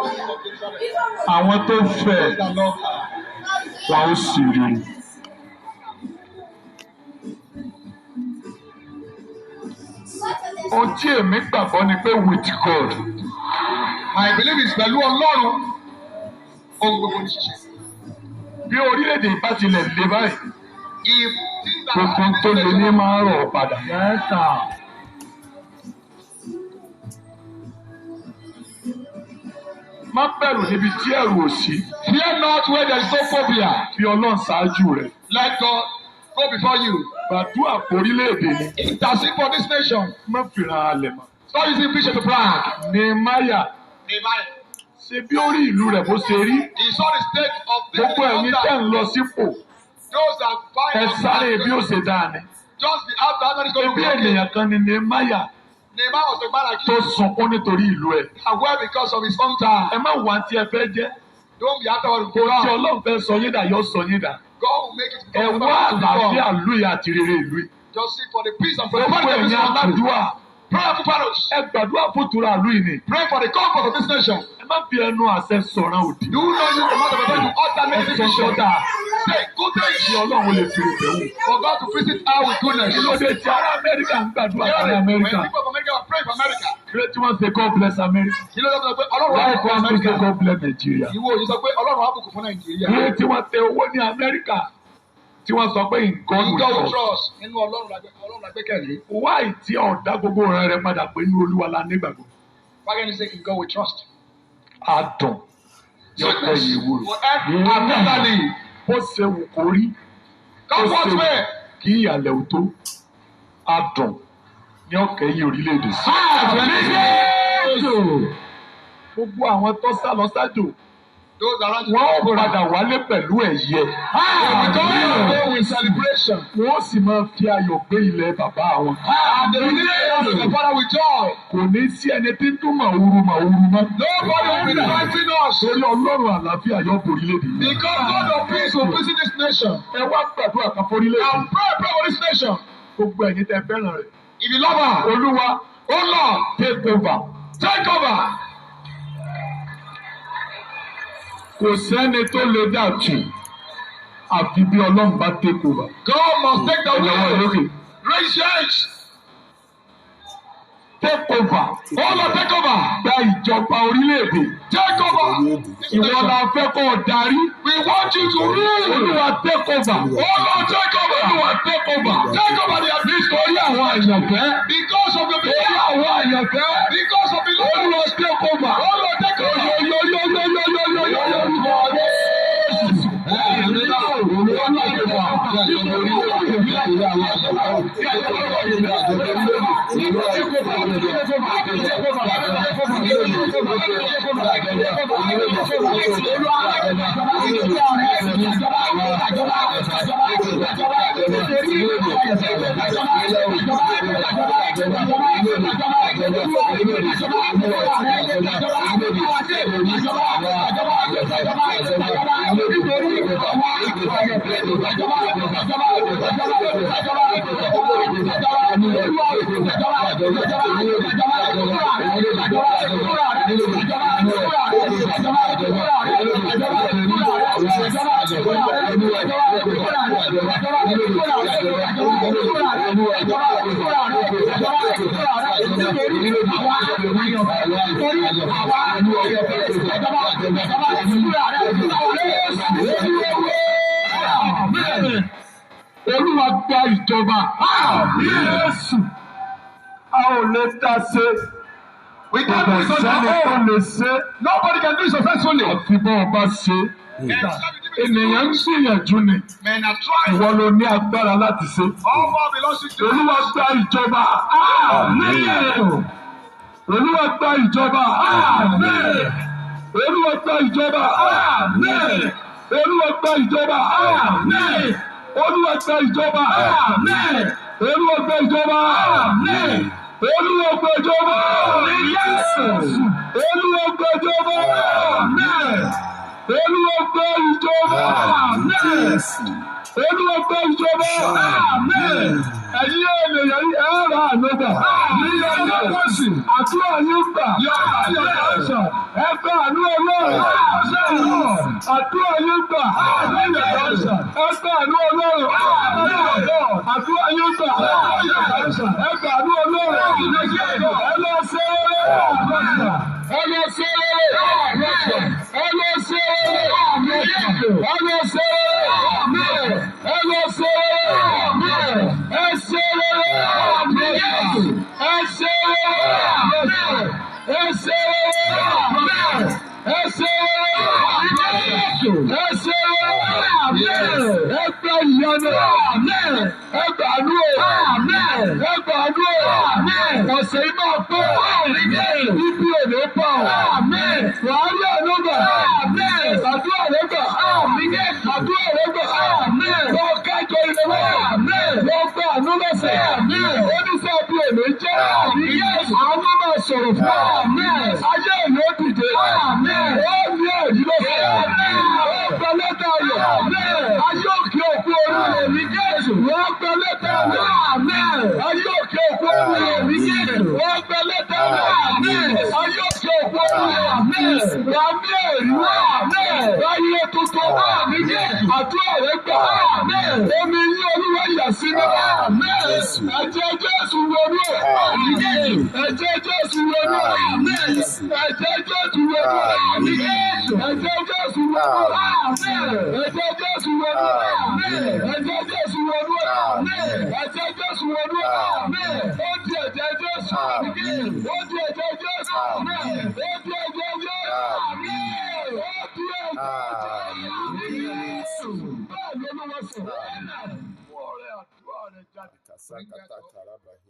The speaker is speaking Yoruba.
of Jerusalem. Àwọn tó fẹ́ Those that love her, wọn ó sì rí i. Ohun tí èmi gbàgbọ́ ni pé with God, My belief is pẹ̀lú Ọlọ́run, ohun gbogbo ní ṣíṣe. bí orílẹ̀-èdè bá tilẹ̀ le báyìí, If things that gbogbo tó le ní máa ń rọ̀ ọ́ padà. Yes, sir. Má bẹ̀rù níbi tí ẹ̀rù ò sí. Fear not where there is no phobia. Fi Ọlọ́run ṣáájú rẹ̀. Let God go before you. Gbàdúrà forílẹ̀-èdè ni. Intercede for this nation. Má fìràn alẹ̀ mọ́. Stop using vision to brag. Nehemiah Nehemiah. ṣe bí ó rí ìlú rẹ̀ bó ṣe rí. He saw the state of this Gbogbo ẹ̀yin tẹ́ ń lọ sípò, Those that buy ẹ sáré bí ó ṣe dáa ni. Just the after that is going to Bí be okay. ènìyàn kan ni Nehemiah Nehemiah was a man like tó you. sunkún nítorí ìlú ẹ̀. Aware because of his own time. Ẹ má wá tí ẹ fẹ́ jẹ́. Don't be after what you Ohun tí go. Ọlọ́run fẹ́ sọ yín dà yóò sọ yín dà. God will make it. Ẹ wá àlàáfíà ìlú yìí àti rere ìlú yìí. Just seek for the peace and Gbogbo prosperity of ẹ̀yin this country. aládùúà, Prayerful fellows. ẹ gbàdúrà fún ìtura ìlú yìí ni. Pray for the comfort of this nation. Ẹ má fi ẹnu àṣẹ sọ̀rọ̀ òdì. Do not use the mouth of authority to utter Ẹ negative sọ vision. sọ́dà Say good kí things Ọlọ́run lè fi rè wò. for God to visit her with goodness. Kí ló dé tí ará Amẹ́ríkà ń gbàdúrà Hear fún it. When Amẹ́ríkà? people of America are praying for America, Kí ló tí wọ́n ṣe God bless America? kí ló dé sọ pé Ọlọ́run á Why bùkún can't we say Amẹ́ríkà? God bless Nigeria? Ìwọ òye sọ pé Ọlọ́run á bùkún fún Nàìjíríà. Kí ló tí wọ́n tẹ owó ní Amẹ́ríkà tí wọ́n sọ pé in God In we God we trust? trust. Nínú Ọlọ́run la gbẹ́kẹ̀lé. Why tí ọ̀dá gbogbo ọ̀rẹ́ rẹ padà pé inú Olúwa la nígbàgbọ́? Why can't you say in God we trust? Adùn yóò Sweetness kẹ́yìn ìwúrò. will end abundantly. Bó ṣe wù kó rí, bó Come what ṣe wù may. kí ìyàlẹ̀ ò tó, adùn ní ọ̀kẹ́yìn orílẹ̀-èdè sí. Gbogbo àwọn tó sá lọ sájò, Those around you. wọ́n ó padà wálé pẹ̀lú ẹ̀yẹ. Go with celebration. Wọ́n ó sì máa fi ayọ̀ gbé ilẹ̀ bàbá wọn. And they will lead the father with joy. Kò ní sí ẹni tí ń dún màwúrú màwúrú mọ́. Nobody will be fighting us. Torí Ọlọ́run àlàáfíà yóò borí lédè yìí. Because God of peace will visit this nation. Ẹ wá gbàdúrà kan forílẹ̀-èdè. And pray, pray for this nation. Gbogbo ẹ̀yin tẹ́ fẹ́ràn rẹ̀. If you love her, Olúwa, oh Lord, take over. take over. Kò sẹ́ni tó lè dà tù àfi bí Ọlọ́run bá take over. God must take the Ẹ lọ́wọ́ ẹ wheel. lókè. Raise your hands. Take over. Oh Lord, take over. Gba ìjọba orílẹ̀-èdè. Take over. This Ìwọ la nation. fẹ́ kó o darí. We want you to rule. Olúwa take over. Oh Lord, take over. Olúwa take over. Take over the Nítorí àwọn àyànfẹ́. Because of the Torí àwọn àyànfẹ́. Because of the Olúwa take over. Oh Lord, take over. Yoyoyoyoyoyoyoyoyoyo. Olúwa gba ìjọba. Jésù. A ò lè dá ṣe. We can't Kò do it on sẹ́ni our tó own. lè ṣe. Nobody can do it successfully. Àfi bọ́ ọba ṣe. Ènìyàn ń gbìyànjú ni. Men are trying. Ìwọ ló ní agbára láti ṣe. All power belongs to Olúwa Jesus. gba ìjọba. Àmín. Olúwa gba ìjọba. Àmín. Olúwa gba ìjọba. Àmín. Olúwa gba ìjọba. Àmín. Olúwa gba ìjọba. Àmín. Olúwa gba ìjọba. Àmín. Olúwa gba ìjọba. Jésù. Olúwa gba ìjọba. Àmín. Olúwa gbé ìjọba. Àmín Àmín. Jésù. Olúwa gbé ìjọba. Àmín. Ẹ̀yin ènìyàn yìí ẹ rà àánú gbà. Ní ọjọ́ kọ̀sì, àdúrà yín gbà. Ẹ gba àánú Ọlọ́run. Àdúrà yín gbà. Ẹ gba àánú Ọlọ́run. Àdúrà yín gbà. Ẹ gba àánú Ọlọ́run. Ẹ lọ ṣe é. Ẹ lọ ṣe é. Ẹ lọ ṣe é. Ẹ lọ ṣe é. Ẹ lọ ṣe é. Ẹ ṣe é. Ẹ ṣe é. Ẹ ṣe é. Ẹ ṣe é. Ẹ ṣe é. Ẹ gba ìyanu. Ẹ gbà àánú o. Ẹ gbà àánú o. Ọ̀sẹ̀ yìí máa pé. Ibi ò ní pa ọ́. Wàá rí àánú gbà. Àdúrà rẹ gbà. Àdúrà rẹ gbà. Lọ kájọ ilé wa. Lọ gba àánú lọ́sẹ̀. Oníṣẹ́ bí ò ní jẹ́. Àánú máa sọ̀rọ̀ fún ọ. Ayé ìlú ó dìde. Ó ní ẹ̀rí lọ́sẹ̀. Ó gba lẹ́tà ayọ̀. Ayé òkè òkú oríire. Wọ́n gba lẹ́tà ayọ̀. Ayé òkè òkú oríire. Wọ́n gba lẹ́tà ayọ̀. Ayé òkè òkú oríire. Wà á ní ẹ̀rí. Wáyé tuntun. Àdúrà rẹ gbà. Omi yín Olúwa yà sí mi. Jésù. Ẹ̀jẹ̀ Jésù wọnú ẹ̀. Àmín. Ẹ̀jẹ̀ Jésù wọnú ẹ̀. Àmín Jésù. Ẹ̀jẹ̀ Jésù wọnú ẹ̀. Àmín. Ẹ̀jẹ̀ Jésù wọnú ẹ̀. Àmín. Ẹ̀jẹ̀ Jésù wọnú ẹ̀. Àmín. Ẹ̀jẹ̀ Jésù wọnú ẹ̀. Àmín. Ẹ̀jẹ̀ Jésù wọnú ẹ̀. Àmín. Ó di ẹ̀jẹ̀ Jésù. Àmín. Ó di ẹ̀jẹ̀ Jésù. Àmín. Ó di ẹ̀jẹ̀ Jésù. Àmín. Ó di ẹ̀jẹ̀ Àmín Jésù. Jésù. Bẹ́ẹ̀ ni Olúwa sọ. Mú ọrẹ àdúrà rẹ jáde. Kasakata karabahi.